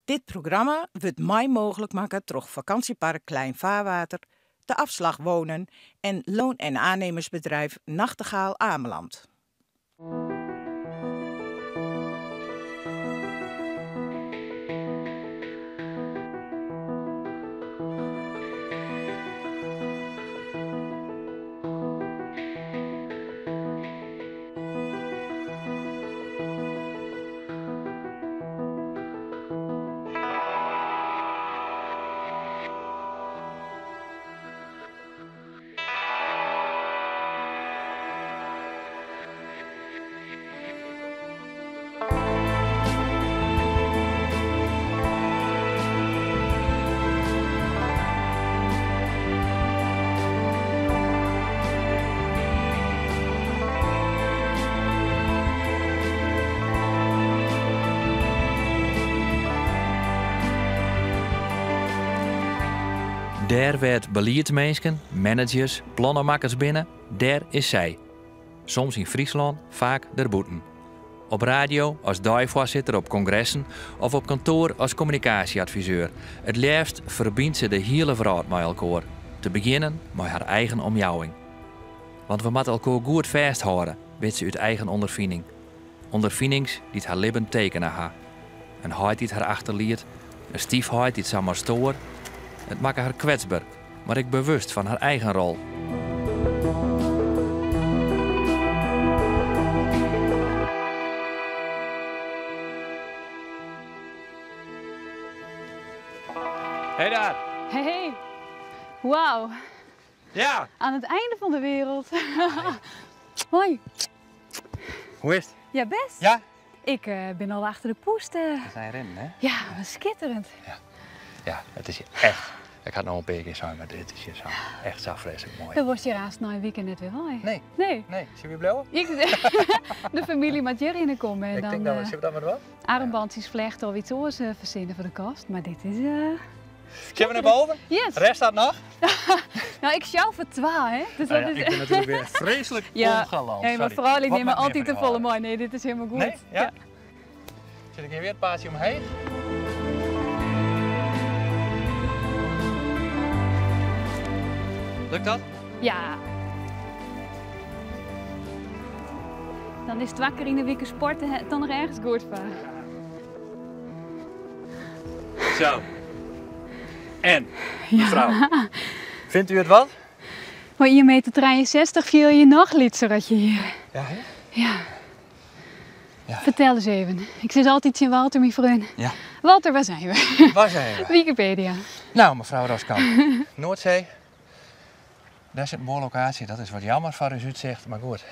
Dit programma wurdt mei mooglik makke troch Vakantiepark Klein Vaarwater, De Afslag Wonen en Loon en Aannemersbedrijf Nachtegaal Ameland. Dêr wêr't beliedsminsken, managers, plannemakkers binne, dêr is sy. Soms yn Fryslân, faak derbûten. Op radio, as deifoarsitter op kongressen of op kantoar as kommunikaasjeadviseur. It leafst ferbynt se de hiele wrâld mei elkoar. Te begjinnen mei har eigen omjouwing. Want we moatte elkoar goed fêsthâlde, wit se út eigen ûnderfining. Underfinings dy't har libben tekene ha. In heit dy't har achterliet, in styfheit dy't samar stoar. It makke har kwetsber, mar ek bewust fan har eigen rol. Hey daar! Hey, hey. Wauw. Ja! Aan het einde van de wereld. Hoi. Hoe is het? Ja, best. Ja? Ik bin al achter de poest. We zijn rennen, hè? Ja, skitterend. Ja, ja, het is hier echt. Ik ha no in pear kear sein, mar dit is hjir sa, echt sa freeslik moai. Dan wolst hjir aanst nei in wike net wer wei. Nee. Nee. Nee. Sille we bliuwe? De famylje moat hjir hinne komme en Ik dan, tink dat we, sille we dat mar dwaan? Armbandsjes flechte of iets oars fersinne foar de kast, mar dit is Sille we nei boven? Yes. Rest dat noch? Nou, ik sjou foar twa, hè. Dus Nou dat ja, is ik bin natuerlik wer freeslik Ja. ongalant. Nee, maar Sorry. froulju Wat nimme moat mear altyd fan te dy folle hâlde? mei. Nee, dit is hielendal goed. Nee? Ja? Ja. Sit ik hjir wer it paadsje omheech? Lukt dat? Ja. Dan is twa kear yn de wike sporten dan noch ergens goed foar. Zo. En, mevrouw, vindt u het wat? Mei ien meter 63 fiel je je noch lytser as je hjir. Ja, hè? Ja. Ja. Fertel ris even. Ik sis altyd tsjin Walter, myn freon. Ja. Walter, wêr zijn we? Waar zijn we? Wikipedia. Nou, mevrouw Roskamp. Noordzee. Daar zit een boorlocatie. Dat is wat jammer foar ús útsicht, mar goed.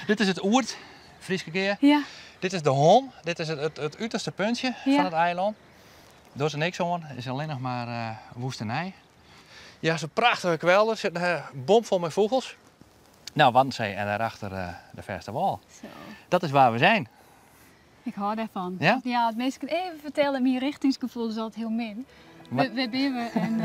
Dit is it Oerd, Fryske Gea. Ja. Dit is de Hon. Dit is it uterste puntsje Ja. fan it eilân. Dêr is niks oan, is allinnich mar woestenij. Ja, zo'n prachtige kwelder, sit in bomfol mei fûgels. Nou, Waddenzee en daarachter de fêste wâl. Zo. Dat is waar we zijn. Ik hou daarvan. Ja? Ja, het meeste kan even vertellen, mijn richtingsgevoel is altijd heel min. Maar Wêr binne we? En,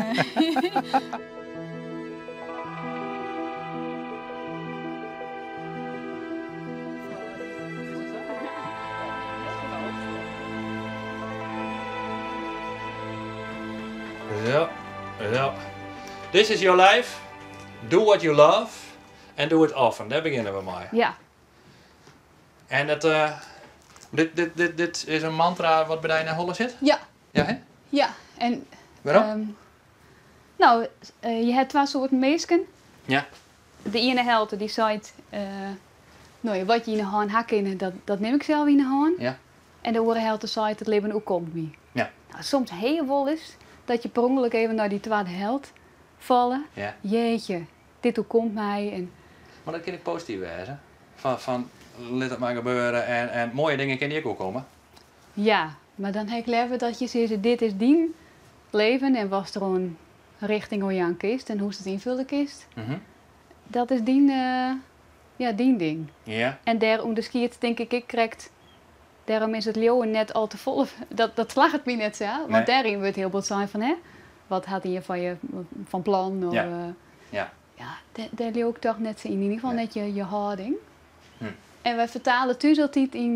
Zo, zo. This is your life. Do what you love and do it often. Dêr begjinne we mei. Ja. En it, dit, dit, dit, dit is in mantra wat by dy yn 'e holle sit? Ja. Ja, hè? Ja. En, Wêrom? Nou, je hebt twa soarten minsken. Ja. De iene helte dy seit, no ja, wat je yn 'e hân ha kinne, dat nim ik sels yn 'e hân. Ja. En de oare helte seit, it libben oerkomt my. Ja. Nou, soms ha je wolris dat je per ûngelok even nei dy twadde helte falle. Ja. Jeetje, dit oerkomt my. En Mar dat kin ek posityf wêze. Fan lit it mar gebeure en moaie dingen kinne dy ek oerkomme. Ja, mar dan ha ik leaver dat je sizze, dit is dyn leven en watst der oan richting oan jaan kinst en hoe'tst it ynfolje kinst. Dat is dyn ding. Ja. En dêr ûnderskiedt tink ik ek krekt, dêrom is it leauwen net al te folle, dat slagget my net sa, want Nee. dêryn wurdt hiel bot sein fan, hè, wat hat ien fan je fan plan? Of, Ja. Ja. Ja, dêr leau ik toch net sa yn, yn ieder gefal Nee. net je hâlding. En wy fertale thús altyd yn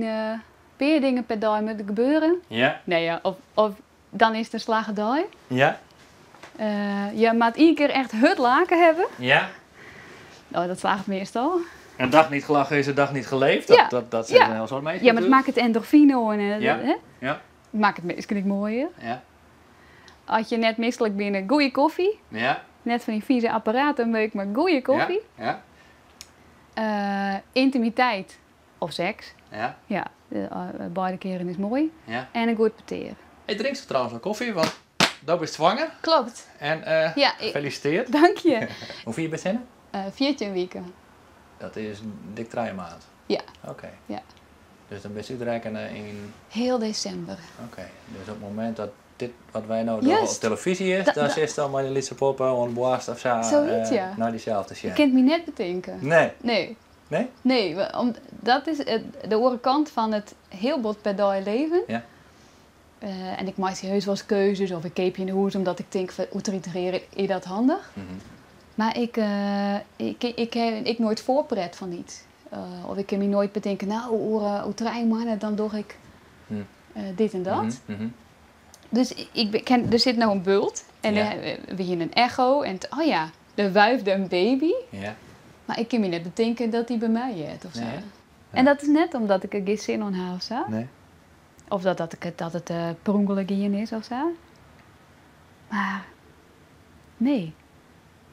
pear dingen per dei moatte gebeuren. Ja. Nee, ja, of Dan is it in slagge dei. Ja. Je moat ien kear echt hurd lake hawwe. Ja. No, dat slagget meastal. Een dag niet gelachen is een dag niet geleefd. Dat, dat sizze in hiel soad minsken. Ja, mar it makket endorfine oan. En, hè? Ja. Makket minsken ek moaier. Ja. As je net mislik binne, goede kofje. Ja. Net fan dy fize apparaten, mar goede kofje. Ja. Yntimiteit of seks. Ja. Ja, beide kearen is moai. Ja. En in goed petear. Hey, drinkst trouwens noch kofje, want do bist swanger. Kloppet. En Ja, ik- gefeliciteerd. Dank je. Hoe fier bist hinne? 14 wiken. Dat is dik 3 maand. Ja. Oké. Ja. Dus dan bist útrekkene yn... Heal desimber. Oké, dus op it momint dat dit wat wy no dogge op telefyzje is, dan sitst al mei de lytse poppe oan de boarst of sa Zoiets, ja. nei dysels te sjen. Ik kin it my net betinke. Nee. Nee. Nee? Nee, om, dat is it, de oare kant fan it hiel bot per dei leven. Ja. En ik meitsje heus wolris keuzes of ik keapje in hûs omdat ik tink fan oer 30 jier is dat handich. Mar ik, ik, ik ha ek noait foarpret fan yts. Of ik kin my noait betinke, no oer, oer 3 moanne dan doch ik dit en dat. Dus ik ben, ken, der sit no in bult en we hiene in echo en oh ja, der wuifde in baby. Mar ik kin my net betinke dat dy by my heart of sa. Nee, hè? En dat is net omdat ik der gjin sin oan ha of sa. Nee. Of dat, dat, ik it, dat it per ûngelok gien is of sa. Mar nee.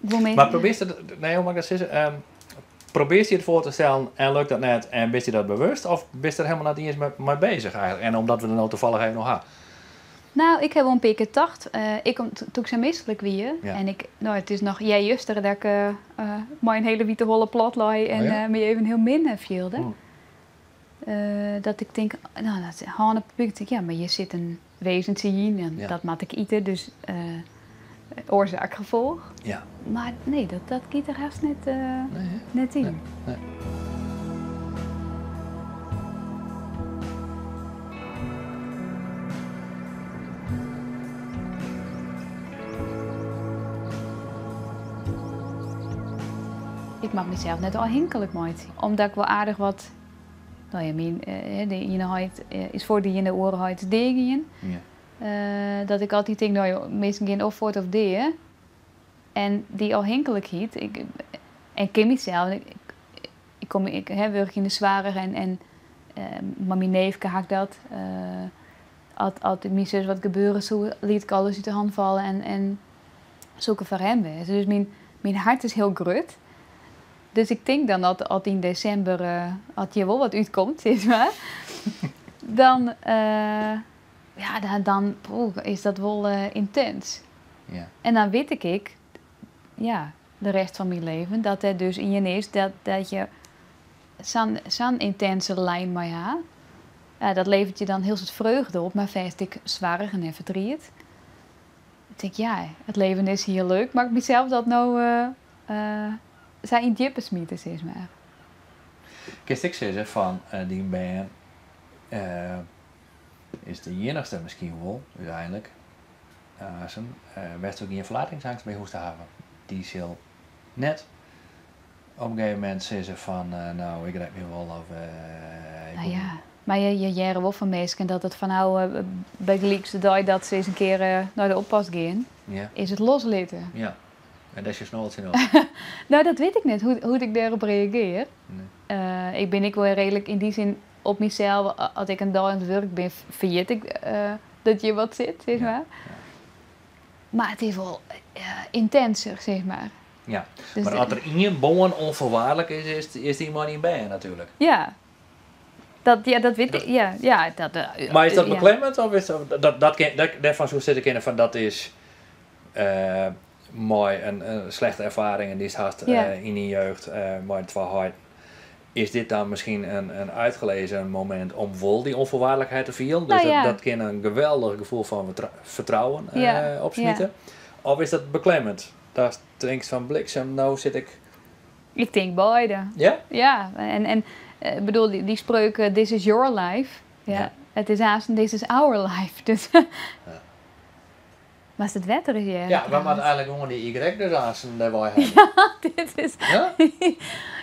Ik wol Mar probearst it, nee, hoe moat ik dat sizze? Probearst dy it foar te stellen en lukt dat net en bist dy dat bewust? Of bist der hielendal net iens mei bezich eigentlik? En omdat we der no tafallich even oer ha. No, ik ha wol in pear kear tocht. Ik om, doe't ik sa mislik wie en ik, no, it is noch earjuster dat ik mei in hiele wite holle plat lei en my even hiel min fielde. Dat ik tink, no, dat hân op 'e búk, tink, ja, mar hjir sit in wezentsje yn en dat moat ik ite, dus oarsaak gefolch. Mar nee, dat giet der hast net yn. Nee, nee. Ik moat mysels net ôfhinklik meitsje, omdat ik wol aardich wat, no ja, myn, de iene heit is fuortgien, de oare heit is deagien. Dat ik altyd tink, no ja, minsken gean of fuort of dea. En dy ôfhinklikheid, ik, en kin mysels, ik, ik kom, ik, hè, wurkje yn de soarch en mei myn neefke ha ik dat. As myn sus wat gebeure soe, liet ik alles út de han falle en soe ik der foar him wêze. Dus myn hert is hiel grut. Dus ik tink dan dat as yn desimber, as hjir wol wat útkomt, sis mar, dan, ja, dan, dan, poeh, is dat wol yntins. En dan wit ik ek, ja, de rest fan myn leven, dat der dus ien is dat je sa'n yntinse lijn mei ha. Ja, dat leveret je dan hiel soad freugde op, mar fêst ek soargen en fertriet. Ik tink, ja, it leven is hiel leuk, mar ik mysels dat no sa yn it djippe smite, sis mar. Kinst ek sizze fan dyn bern is de iennichste miskien wol, úteinlik, aansen, wêr'tsto gjin ferlatingsangst by hoechst te hawwen. Dy sil net op in gegeven momint sizze fan, no, ik red my wol of ik Nou ja, mar je hearre wol fan minsken dat it fan no, bygelyks de dei dat se ris in kear nei de oppas gean, is it loslitten. Ja, en dêr sjogge no tsjinoer. No, dat wit ik net, hoe't ik dêrop reagearje. Nee. Ik bin ek wol reedlik yn dy sin op mysels, as ik in dei oan it wurk bin, ferjit ik dat hjir wat sit, sis mar. Mar it is wol yntinser, sis mar. Ja, Dus mar de as der ien bân ûnfoarwaardlik is, is dy mei dyn bern natuerlik. Ja. Dat, ja, dat wit ik, ja, ja, dat, Mar is dat ja. beklemmend of is dat, dat, dat kin, dat, dêrfan soe sizze kinne fan dat is mei in slechte erfaring dy'tst hast yn dyn jeugd mei twa heiten. Is dit dan miskien in uitgelezen momint om wol dy ûnfoarwaardlikheid te fielen? Dus dat kin in geweldich gefoel fan fertrouwen opsmite. Of is dat beklemmend? Datst tinkst fan bliksem, no sit ik... Ik tink beide. Ja? Ja, en ik bedoel, dy spreuk, this is your life. Ja, it is aanst this is our life. Dus Mar it wetter is hjir. Ja, we moatte eigentlik gewoan dy Y dus aanst dêrwei hawwe. Ja, dit is... Ja?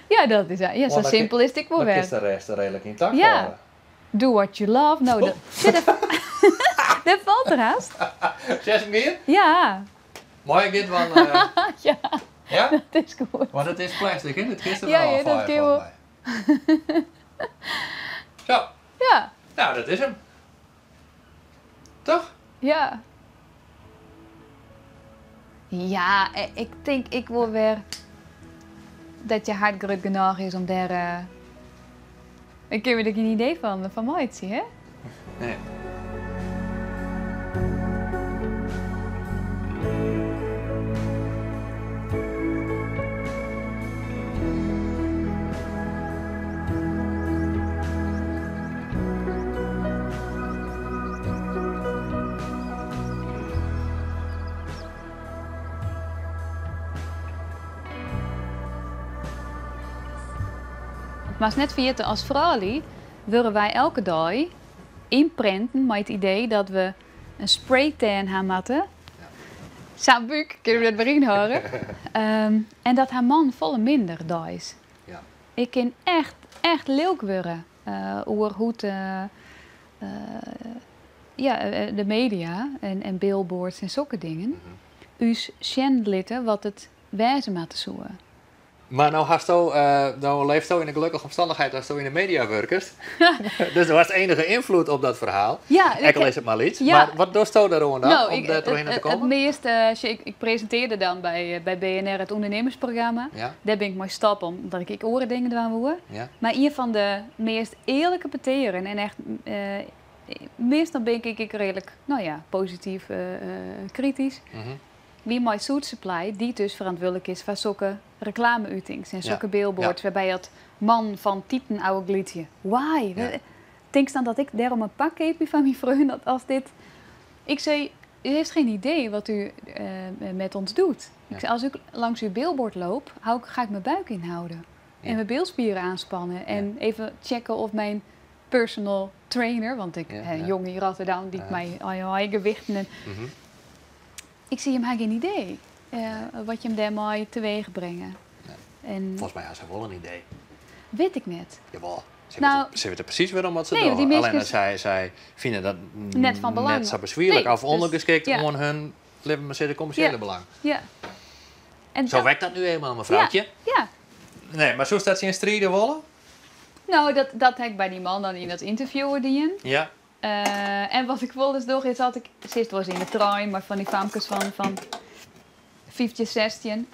Ja, dat is, ja, sa Want dan simpel is it ek wol dan wer. kinst de rest reedlik yntakt hâlde. Do what you love. No, dat, sit even. Dit falt der hast. Zes kear? Ja. Mei ik dit dwaan? Ja. Ja? Dat is goed. Want it is plastic, hè? Dat kinst der Ja, wel ja, dat ôffeie, kin wol. folgens my. Zo. Ja. Nou, dat is 'm. Toch? Ja. Ja, ik tink ek wol wer dat je hart grut genôch is om dêr. Ik kin my der gjin idee fan meitsje, hè? Nee. Moatst net ferjitte, as froulju wurde wy elke dei ynprinten mei it idee dat we in spraytan ha moatte. Sa'n búk, kinne we dat wer ynhâlde. En dat ha mannen folle minder deis. Ik kin echt, echt lilk wurde oer hoe't ja, de media en billboards en sokke dingen ús sjen litte wat it wêze moatte soe. Mar no hasto, no leefsto yn de gelokkige omstannichheid datsto yn de media wurkest. Dus do hast enige ynfloed op dat ferhaal. Ja, Ek al is it mar lyts. Ja. Mar wat dochsto dêroan dan, Nou, om ik, dêr trochhinne te het kommen? meast, ik presintearje dan by BNR it ûndernimmersprogramma. Dêr bin ik mei stoppe omdat ik ek oare dingen dwaan woe. Mar ien fan de meast earlike petearen en echt, meastal bin ik ek reedlik, no ja, posityf kritysk. Wie mei Suitsupply, dy't dus ferantwurdlik is foar sokke reklame-utings en sokke billboards wêrby dat man fan titen ôfglydzje. Why? Tinkst dan dat ik dêrom in pak keapje foar myn freon dat as dit... Ik sei, u heeft geen idee wat u met ons doet. Ik zei, als ik langs uw billboard loop, ga ik mijn buik inhouden. En mijn bilspieren aanspannen. En even checken of mijn personal trainer, want ik heb een jongen in Rotterdam die mij al je gewichten en Ik zie hem geen idee wat je hem daarmee teweeg brengen. Nee. En Folgens my ha se wol in idee. Wit ik net. Jawel. Se Nou, witte presys wêrom wat se nee, want die dogge. minsken Allinne sy fine dat Net fan belang. net sa beswierlik Nee, of dus, ûndergeskikt ja. oan hun libben, mar de kommersjele belang. Ja. En Zo dat werkt dat nu eenmaal, mevrouwtje. Ja. Nee, mar soest dat tsjin stride wolle? Nou, dat ha ik by dy man dan yn dat ynterview dien. En wat ik wolris doch is dat ik sitst wolris yn de trein mei fan dy famkes fan 15, 16.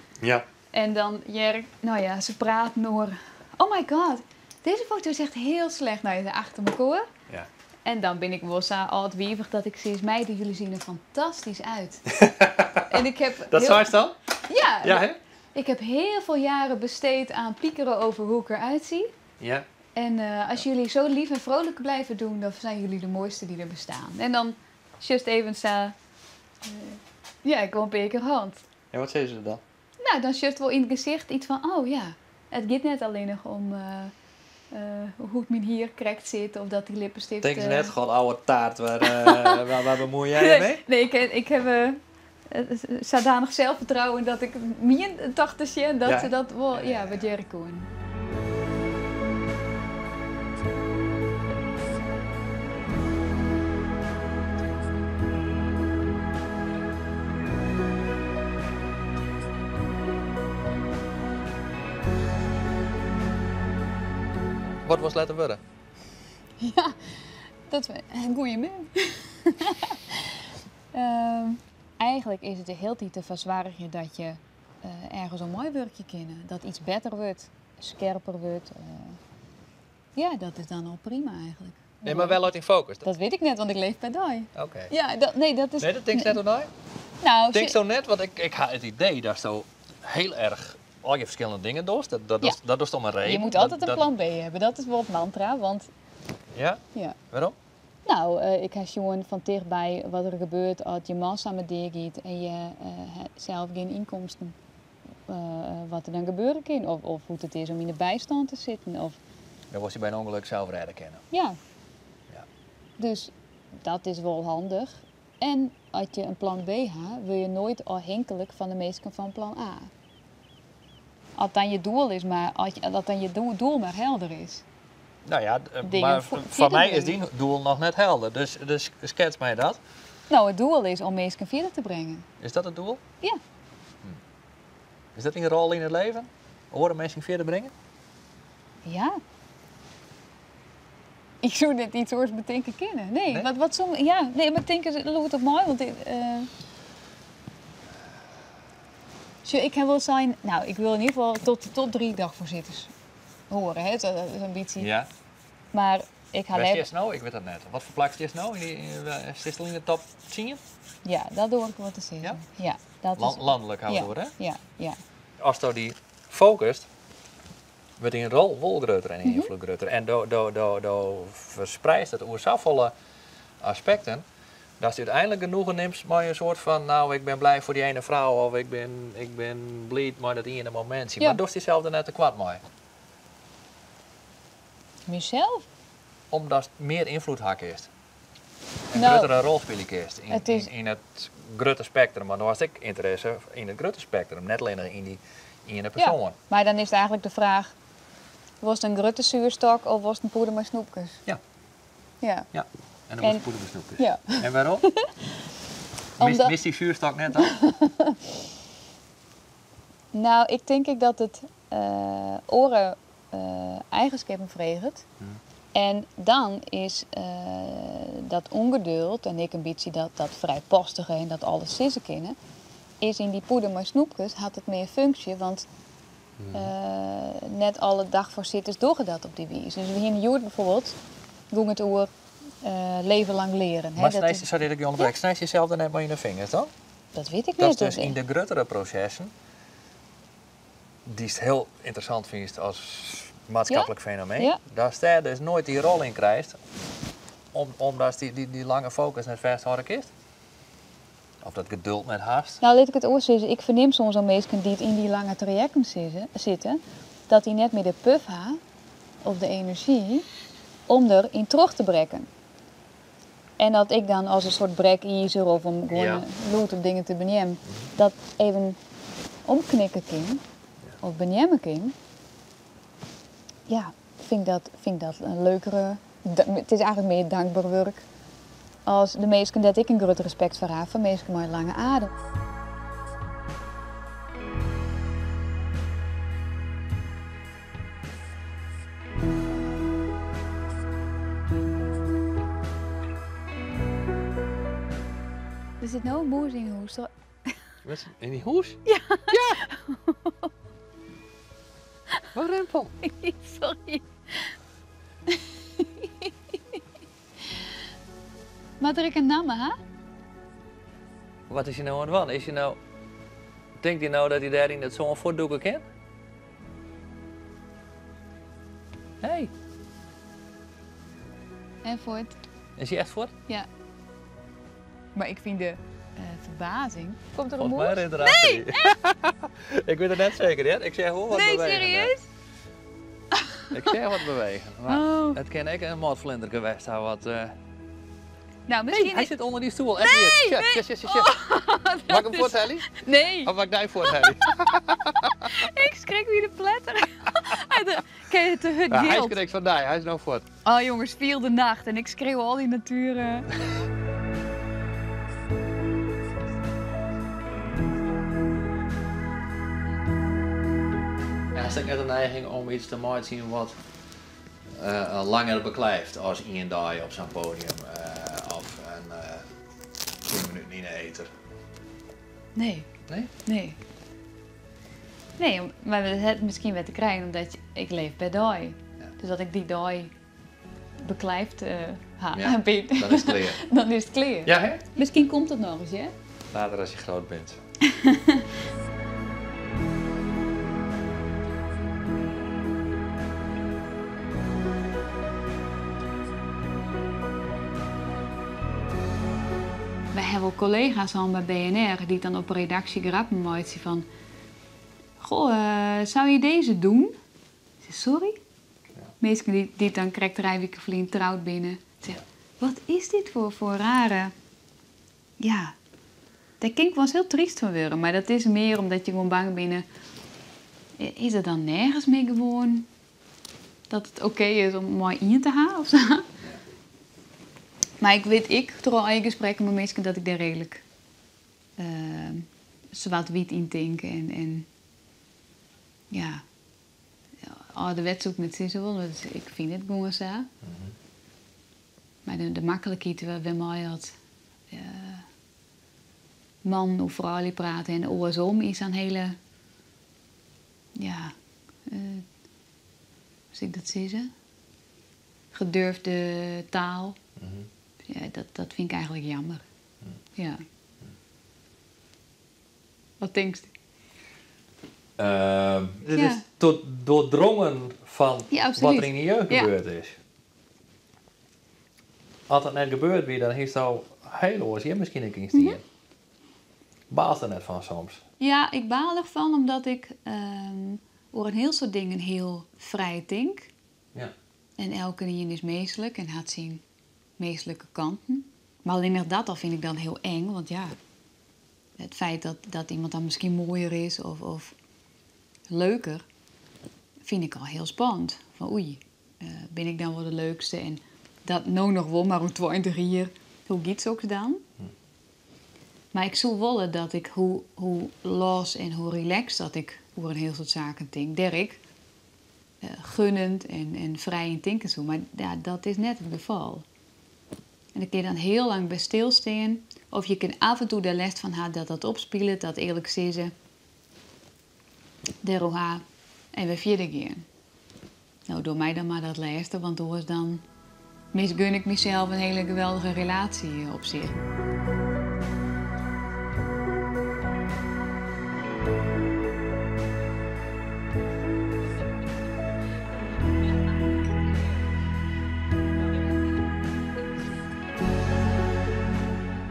En dan hear ik, no ja, se praten oer, oh my god, deze foto is echt heel slecht. Nou, je achter mekoar. En dan bin ik wol sa âldwivich dat ik sis, meiden, jullie zien er fantastisch uit. En ik heb Dat heel seist dan? Ja. Ja, hè? Ik heb heel veel jaren besteed aan piekeren over hoe ik eruit zie. En als jullie zo lief en vrolijk blijven doen, dan zijn jullie de mooiste die er bestaan. En dan just even sta, ja, ik kom een keer hand. En wat zei ze dan? Nou, dan just wol yn it gesicht iets fan, oh ja, it giet net allinnich om hoe't myn hier krekt sit of dat dy lippenstift, Tinke se net, god, oude taart, waar bemoei jij je Nee, mee? nee, ik heb zodanig zelfvertrouwen dat ik mien tocht te sjen dat ze dat wol, ja, wat hearre koenen. Wat was letter wurde? Ja, dat is in goeie mem. Eigenlijk is it de hiele tiid te fersoargjen dat je ergens om meiwurkje kinne. Dat iets better wurdt, skerper wurdt. Ja, dat is dan al prima eigenlijk. Nee, mar wêr leit dyn fokus? Dat wit ik net, want ik leef per dei. Ja, dat, nee, dat is Nee, dat tinkst net oer nei? Nou, Tinkst do net, want ik ha it idee datsto hiel erch al je ferskillende dingen dochst. Dat dochst om in reden. Je moet altijd een plan B hebben, dat is wol it mantra, want Ja? Ja. Wêrom? Nou, ik ha sjoen fan tichtby wat der gebeurt as je man samen deagiet en je sels gjin ynkomsten. Wat der dan gebeure kin, of hoe't it is om yn de bystân te sitten. Of Dan wolst dy by in ûngelok sels rêde kinne. Ja. Dus dat is wol handich. En as je in plan B ha, wurde je noait ôfhinklik fan de minsken fan plan A. As dan je doel is, mar, as je, dat dan je doel mar helder is. Nou ja, Dingen mar fierder foar my is bringen. dyn doel noch net helder. Dus skets my dat. No, it doel is om minsken fierder te bringen. Is dat it doel? Ja. Is dat dyn rol yn it leven? Oare minsken fierder bringe? Ja. Ik soe net iets oars betinke kinne. Nee, Nee? Wat som, ja, nee, mar tink ris lûd op my, want ik, sjoch, ik ha wol sein, no, ik wil yn ieder gefal tot de top 3 dagvoorzitters horen, hè, dat is ambitie. Ja. Mar ik ha Wêr leaver stiest no? Ik wit dat net. Wat foar plak stiest no? Stiest al yn de top 10? Ja, dat doar ik wol te sizzen. Ja? Ja, dat is Lanlik hawwe we Ja, it oer, hè? ja, ja. Asto dy fokust, wurdt dyn rol wol grutter en dyn ynfloed grutter. En do ferspreidst it oer safolle aspekten, datst úteinlik genoegen nimst mei in soart fan, no, ik bin blij foar dy ene frou of ik bin bliid mei dat iene momintsje. Ja. Mar dochst dysels der net tekoart mei? Mysels? Omdatst mear ynfloed ha kinst. In No, gruttere rol spylje kinst it is yn it grutte spektrum. Want do hast ek ynteresse yn it grutte spektrum, net allinnich yn dy iene Ja, persoan. mar dan is it eigentlik de fraach, wolst in grutte soerstok of wolst in poeder mei snoepkes? Ja. Ja. Ja, en dan wolst poeder mei snoepkes. Ja. En wêrom? Omdat Mist dy soerstok net dan? No, ik tink ek dat it oare eigenskippen freget. En dan is dat ûngeduld en ek in bytsje dat frijpostige en dat alles sizze kinne, is yn dy poeder mei snoepkes hat it mear funksje, want net alle dagvoorzitters dogge dat op dy wize. Dus we hiene hjoed bijvoorbeeld, gong it oer leven lang leren, hè, Mar dat snijst, is sorry dat ik je ûnderbrek, snijst jesels der net mei yn de fingers dan? Dat wit ik Dat net. is dus yn de gruttere prosessen, dy'tst hiel ynteressant fynst as maatskiplik fenomeen, datst dêr dus noait dy rol yn krijst, omdatst dy lange fokus net fêsthâlde kinst? Of dat geduld net hast? No, lit ik it oars sizze. Ik fernim soms al minsken dy't yn dy lange trajekten sitte, dat dy net mear de puf ha of de enerzjy om der yn troch te brekken. En dat ik dan as in soart brekizer of om gewoan lûd op dingen te beneamen, dat even omknikke kin of beneamen kin. Ja, vind ik dat in leukere, it is eigentlik mear dankber wurk as de minsken dêr't ik in grut respekt foar ha, foar minsken mei in lange adem. Der sit no in mûs yn 'e hûs, toch? Wat, yn dy hûs? Ja. Ja! Wat rimpel. Sorry. Moat der ek in namme ha? Wat is hy no oan it dwaan? Is hy no, tinkt hy no dat hy dêr yn it sân fuortdûke kin? Hey. En fuort. Is hy echt fuort? Ja. Mar ik fyn de ferbazing. Komt der in Volgens mij mûs? rint er achter Nee, dy. echt? Ik wit it net seker, hear. Ik seach wol wat Nee, bewegen, serieus? Ik seach wat bewegen. Mar Oh. it kin ek in motflinderke west ha wat Nou, miskien Hey, hy is sit ûnder dy stoel. Echt Nee, hjir. nee. Sjoch, sjoch, sjoch, sjoch. Oh, Mag ik dat hem is fuorthelje? Nee. Of mag ik dy fuorthelje? Ik skrik wie de pletter. Hy ken je te hurd Ja, hy jild. skrikt fan dy, hy is no fuort. Oh jonges, fiel de nacht en ik skreeuw al die natuer. Ja, hast ek net in neiging om iets te meitsjen wat langer beklijft as ien dei op sa'n podium of in 10 minuten yn de eter? Nee. Nee? Nee. Nee, mar dat hat miskien wer te krijen omdat ik leef per dei. Ja. Dus dat ik dy dei beklijft ha, Ja, ben dan is it klear. Dan is it klear. Ja, hè? Miskien komt dat noch ris, hè? Later as je groot bent. We hebben ook collega's al bij BNR die dan op redactie grappen maken van... Goh, zou je deze doen? Ik zeg, sorry? Ja. Mensen die dan krijgt Rijwieke Vlien trouwt binnen. Zeg, wat is dit voor rare... Ja, daar kan ik wel eens heel triest van worden. Maar dat is meer omdat je gewoon bang bent. Is er dan nergens meer gewoon dat it oké is om mei ien te ha of sa. Mar ik wit ek troch eigen gesprekken mei minsken dat ik dêr reedlik swart-wyt yn tink en ja, âlderwets soe ik net sizze wolle, want ik fyn it gewoan sa. Mar de maklikheid wêrmei dat man oer froulju prate en oarsom yn sa'n hiele, ja, hoe sil ik dat sizze? Gedurfde taal. Ja, dat fyn ik eigentlik jammer. Ja. Wat tinkst? Dit is tot doordrongen fan wat der yn de jeugd gebeurd is. As dat net gebeurd wie, dan hiest al hiel oars hjir miskien ek yn stien. Baalst der net fan soms? Ja, ik baal ervan omdat ik oer in hiel soad dingen hiel frij tink. En elkenien is minsklik en hat syn minsklike kanten. Mar allinnich dat al fyn ik dan hiel eng, want ja, it feit dat iemand dan miskien moaier is of leuker, fyn ik al hiel spannend. Fan oei, bin ik dan wol de leukste? En dat no noch wol, mar oer 20 jier, hoe giet soks dan? Mar ik soe wolle dat ik hoe los en hoe relaxed dat ik oer in hiel soad saken tink, dêr ik gunnend en frij yn tinke soe. Mar ja, dat is net it gefal. En dan kin je dan hiel lang by stilstean. Of je kin af en toe der lêst fan ha dat dat opspilet, dat earlik sizze, dêroer ha en wer fierder gean. No, doch my dan mar dat lêste, want oars dan misgun ik mysels in hiele geweldige relaasje op sich.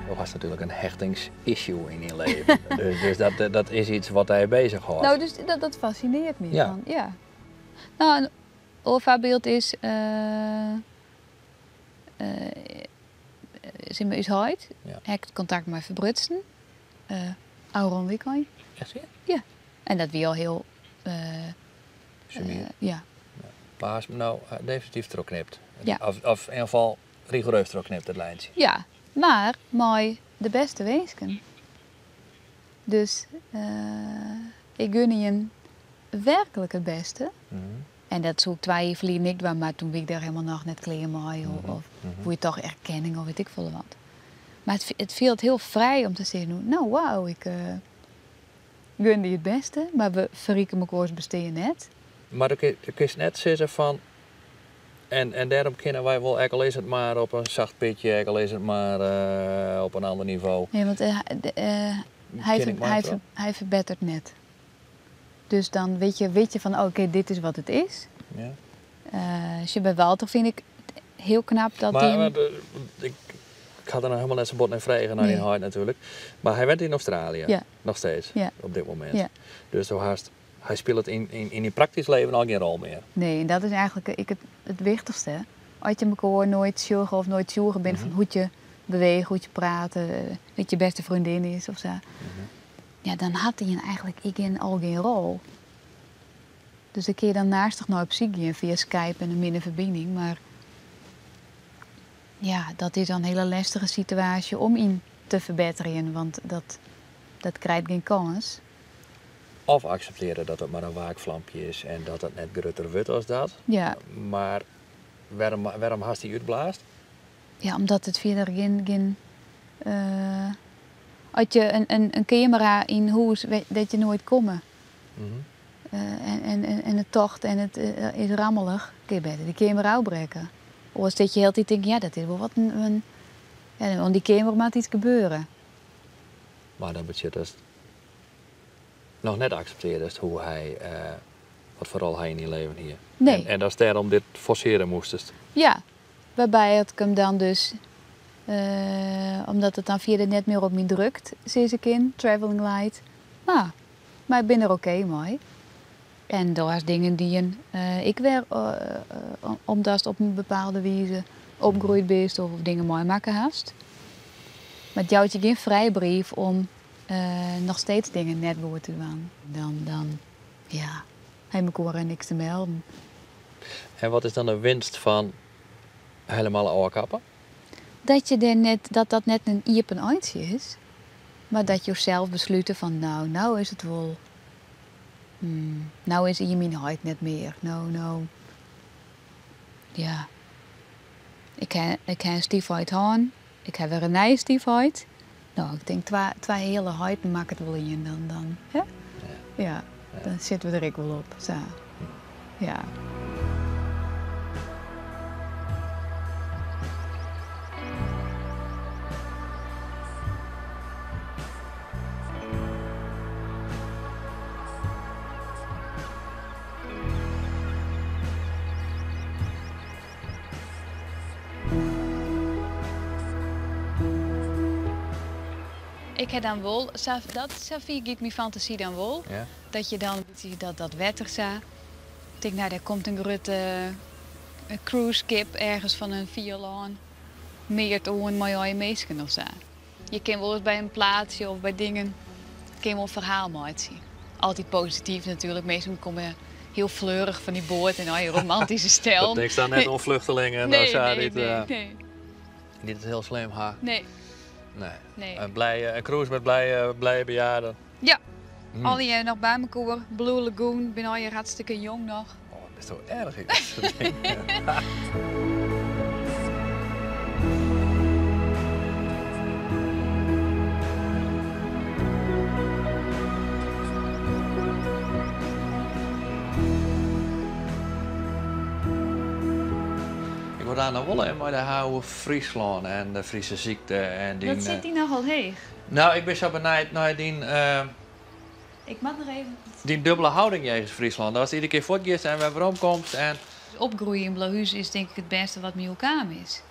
Do hast natuerlik in hechtingsissue yn dyn leven. Dus dat is yts wat dy beuzich hâldt. No, dus dat fascinearret my. Fan, ja. No, in oar foarbyld is, ús heit. Hy hat kontakt mei ferbrutsen. Ôfrûne wykein. Echt wier? Ja. En dat wie al hiel, Sumier. Ja. Mar hast him no definityf trochknipt? Ja. Of yn ieder gefal rigoereus trochknipt, it lijntsje? Ja, mar mei de bêste winsken. Dus ik gun jim werklik it bêste. En dat soe ik 2 jier ferlyn ek dwaan, mar toen wie ik dêr hielendal noch net klear mei. Of woe je toch erkenning of wit ik folle wat. Mar it fielt hiel frij om te sizzen, no wauw, ik gun dy it bêste, mar we ferriken mekoars bestean net. Mar do kinst net sizze fan, en dêrom kinne wy wol, ek al is it mar op in sacht pitje, ek al is it mar op in ander nivo. Nee, want Kin ik mar troch? hy ferbetteret net. Dus dan wit je fan, oké, dit is wat it is. Sjoch, by Walter fyn ik hiel knap dat Maar dy ik ha der noch hielendal net sa bot nei frege, nei dyn heit natuerlik. Mar hy wennet yn Australië, noch steeds, op dit momint. Dus do hast, hy spilet yn dyn praktysk leven al gjin rol mear. Nee, en dat is eigentlik ek it wichtichste. As je mekoar noait sjogge of noait tsjûge binne fan hoe't je bewege, hoe't je prate, hoe't je bêste freondin is of sa. Ja, dan hat dy eigentlik ek al gjin rol. Dus dan kin je dan naast noch op syk gean fia Skype en in minne ferbining, mar ja, dat is dan in hiele lêstige situaasje om yn te ferbetterjen, want dat krijt gjin kâns. Of akseptearje dat it mar in waakflampje is en dat it net grutter wurdt as dat. Mar wêrom hast dy útblaasd? Ja, omdat it fierder gjin, as je in kamera yn hûs, dat je noait komme. En it tocht en it is rammelich, kun je better die kamera ôfbrekke. Of dat je hieltyd tinkt, ja, dat is wol wat in, ja, want dy kamera moat yts gebeuren. Mar dat betsjut dat noch net akseptearrest hoe hy, wat foar rol hy yn dyn leven hie. Nee. En dat is dêrom dit forsearje moastest. Ja, wêrby ik him dan dus, omdat it dan fierder net mear op my drukt, sis ik yn, traveling light. Maar ik bin der oké mei. En do hast dingen dy't in ik wer, omdat op in bepaalde wize opgroeid bist of dingen meimakke hast. Mar it jout je gjin frijbrief om noch steeds dingen net goed te dwaan. Dan, ja, ha mekoar niks te melden. En wat is dan de winst fan helemaal ôfkappe? Dat je der net, dat dat net in iepen eintsje is, mar dat jo sels beslute fan nou, nou is it wol, nou is ien myn heit net mear, no, no, ja. Ik ha, ik ha in styfheit hân, ik ha wer in nije styfheit. No, ik tink twa heale heiten makket wol ien dan, dan, hè? Ja, dan sitte we der ek wol op, sa. Ja. Ik ha dan wol, sa, dat, safier giet myn fantasy dan wol. Ja. Dat je dan, dat, dat wetter sa. Ik tink, nou, dêr komt in grutte cruiseskip ergens fan in fier lân meart oan mei allegear minsken of sa. Je kin wolris by in plaatsje of by dingen kin wol in ferhaal meitsje. Altyd posityf natuerlik, minsken komme hiel fleurich fan dy boat en al je romantyske styl. Dat tinkst dan net oan vluchtelingen Nee, of sa, nee, dy't, nee, nee. dy't it hiel slim ha. Nee. Nee. Nee. In blije, in cruise met blije bejaarden. Ja. Allegear noch by mekoar. Blue Lagoon, bin allegear hartstikke jong noch. Oh, dat is toch erg, ik dat soort dingen. Ik wol daar noch wol even mei de ha oer Fryslân en de Friese ziekte en dyn, Dat sit dy nochal heech. Nou, ik bin sa benijd nei dyn, Ik moat noch even dyn dubbele houding jegens Fryslân. Datst iedere kear fuortgiest en wer weromkomst en Opgroeien yn Blauhús is tink ik it bêste wat my oerkaam is.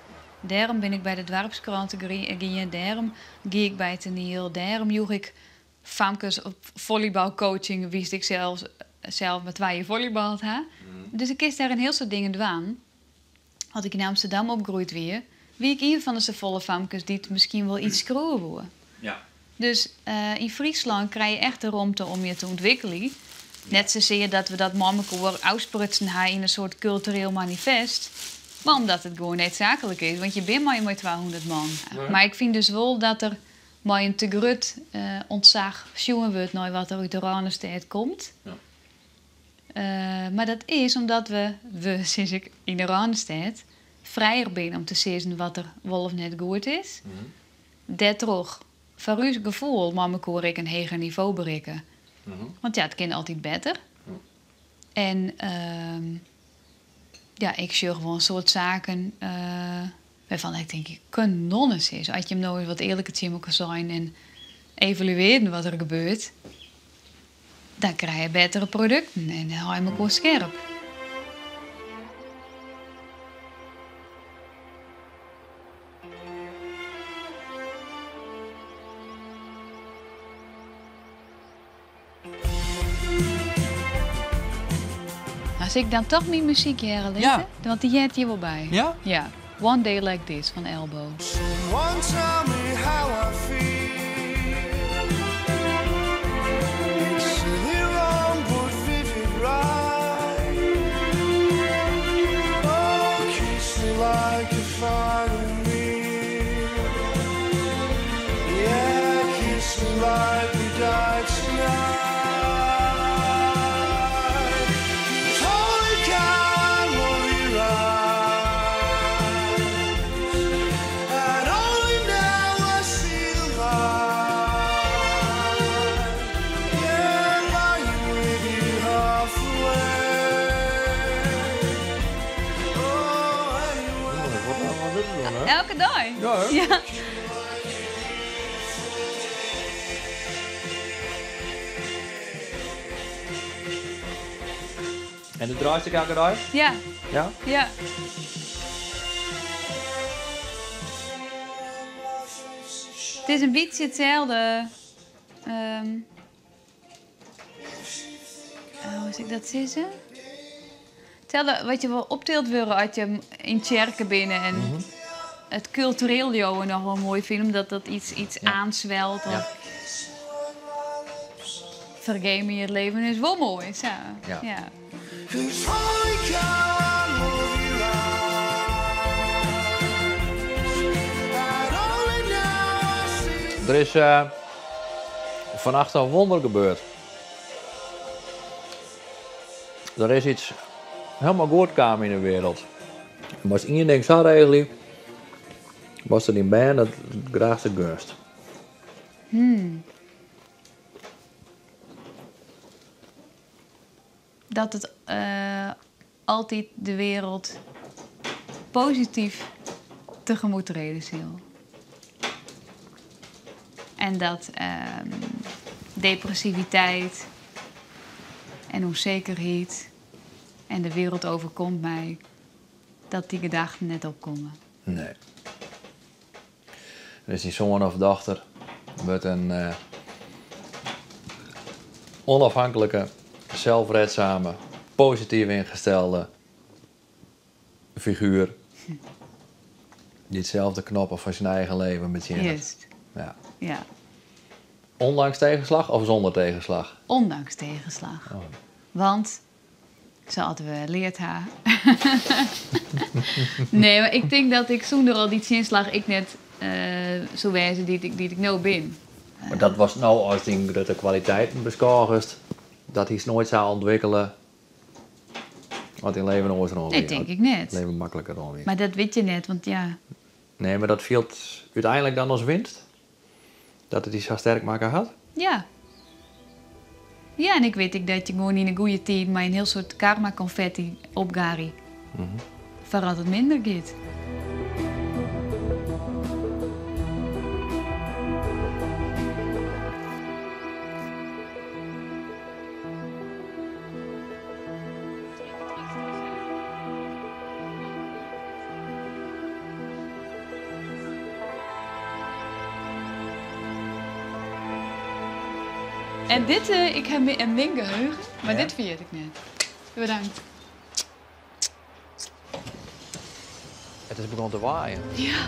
Dêrom bin ik by de doarpskrante gien, dêrom gie ik by it toaniel, dêrom joech ik famkes op volleybalcoaching, wist ik sels mar 2 jier volleybald ha. Dus ik kinst dêr in hiel soad dingen dwaan. As ik yn Amsterdam opgroeid wie, wie ik ien fan de safolle famkes dy't miskien wol iets skriuwe woe. Dus yn Fryslân krij je echt de romte om je te ûntwikkeljen. Net sasear dat we dat mei mekoar ôfsprutsen ha yn in soart kultureel manifest, mar omdat it gewoan needsaaklik is, want je binne mei 200 man. Mar ik fyn dus wol dat der mei in te grut ûntsach sjoen wurdt nei wat der út de Rânestêd komt. Mar dat is omdat we, sis ik, yn de Rânestêd frijer binne om te sizzen wat der wol of net goed is. Dêrtroch, foar ús gefoel, mei mekoar ek in heger nivo berikke. Want it kin altyd better. En ik sjoch wol in soad saken wêrfan ik tink, kanonnes is. As je him no eens wat earliker tsjin elkoar sein en evaluearden wat der gebeurt, dan krije je bettere produkten en dan hou je elkoar skerp. As ik dan toch myn muzyk hearre litte, want dy heart hjir wol by. Ja? Ja. One Day Like This fan Elbow. Someone tell me how I feel. It's silly wrong, but vivid right. Oh, kiss me like a final meal. Yeah, kiss me like we died tonight. Holy God, love your eyes. And only now I see the light. Yeah, lying with you half away. Oh, anyway. Elke dei? Ja, hè? Ja. En de draait ik elke dei? Ja. Ja? Ja. Het is een beetje hetzelfde. Hoe zeg ik dat zeggen? Hetzelfde wat je wel optilt worden als je in kerken binnen en het cultureel jowen nog wel mooi vind, omdat dat iets aanzwelt. Of Vergeet me, het leven is wel mooi. Zo. Ja. Cause holy cow, Der is uh, fannacht in wonder gebeurd. Der is iets helemaal goed kaam yn de wereld. Moatst ien ding sa regelje, watst dyn bern it graachste gunst. Dat it uh, altyd de wereld posityf tegemoet trede sil. En dat depressiviteit en ûnsekerheid en de wereld overkomt mij, dat dy gedachten net opkomme. Nee. Dus dyn soan of dochter wurdt in onafhankelijke, zelfredzame, positief ingestelde figuur. Dy't sels de knoppen fan syn eigen leven betsjinnet. Juist. Ja. Ja. Ondanks tegenslag of zonder tegenslag? Ondanks tegenslag. Oh. Want, sa't we leard ha. Nee, mar ik tink dat ik sûnder al dy tsjinslach ek net soe wêze dy't ik no bin. Mar dat watst no as dyn grutte kwaliteiten beskôgest, dat hiest noait sa ûntwikkele as dyn leven oars rûn wie? Nee, tink ik net. Leven makliker rûn wie. Mar dat witte je net, want ja. Nee, mar dat fielt úteinlik dan as winst? Dat it dy sa sterk makke hat? Ja. Ja, en ik wit ek dat je gewoan yn 'e goede tiid mei in hiel soad karma konfetty opgarje. Foar as it minder giet. En dit, ik ha in min geheugen, mar dit ferjit ik net. Bedankt. It is begûn te waaien. Ja.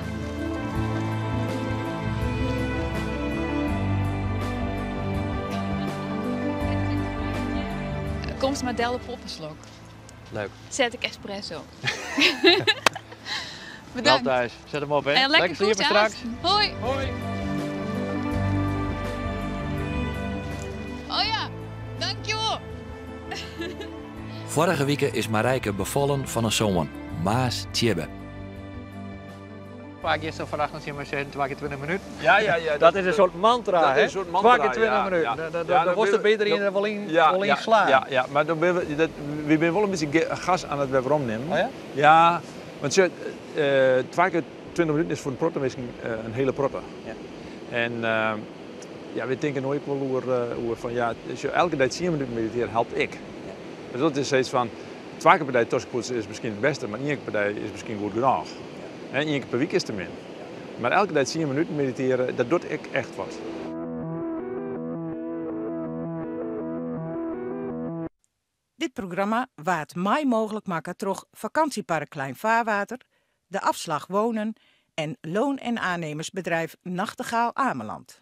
Komst mar del op opperslok. Leuk. Set ik espresso. Wel Bedankt. thuis. Set him op, hè. En lekker sliepen goed straks. Hoi. Hoi. Oh ja, dankjewol. Foarige wike is Marijke befallen fan in soan, Maas Tjibbe. Faak giest dan fannacht noch tsjin my sizzen, twa kear 20 minuten. Ja. Dat is in soart mantra, Dat hè? is in soart mantra, Twa kear 20 ja, minuten. ja. Da- Ja, Dan dan wolst der bin- beter yn wol yn, Ja, wol yn ja, slaan. Ja, mar dan binne we, dat, we binne wol in bytsje gas oan it wer weromnimmen. Oh ja? Ja, want sjoch, twa kear 20 minuten is foar in protte minsken in hiele protte. Ja. En ja, we tinke no ek wol oer fan, ja, sjoch, elke dei 10 minuten meditearje helpt ek. Ja. Dus dat is sayts fan, twa kear per dei toskepoetse is miskien it bêste, mar ien kear per dei is miskien goed genôch. Ja. Hè, ien kear per wike is te min. Mar elke dei 10 minuten meditearje, dat docht ek echt wat. Dit programma waard mei mooglik makke troch Vakantiepark Klein Vaarwater, De Afslag Wonen en Loon- en aannemersbedrijf Nachtegaal Ameland.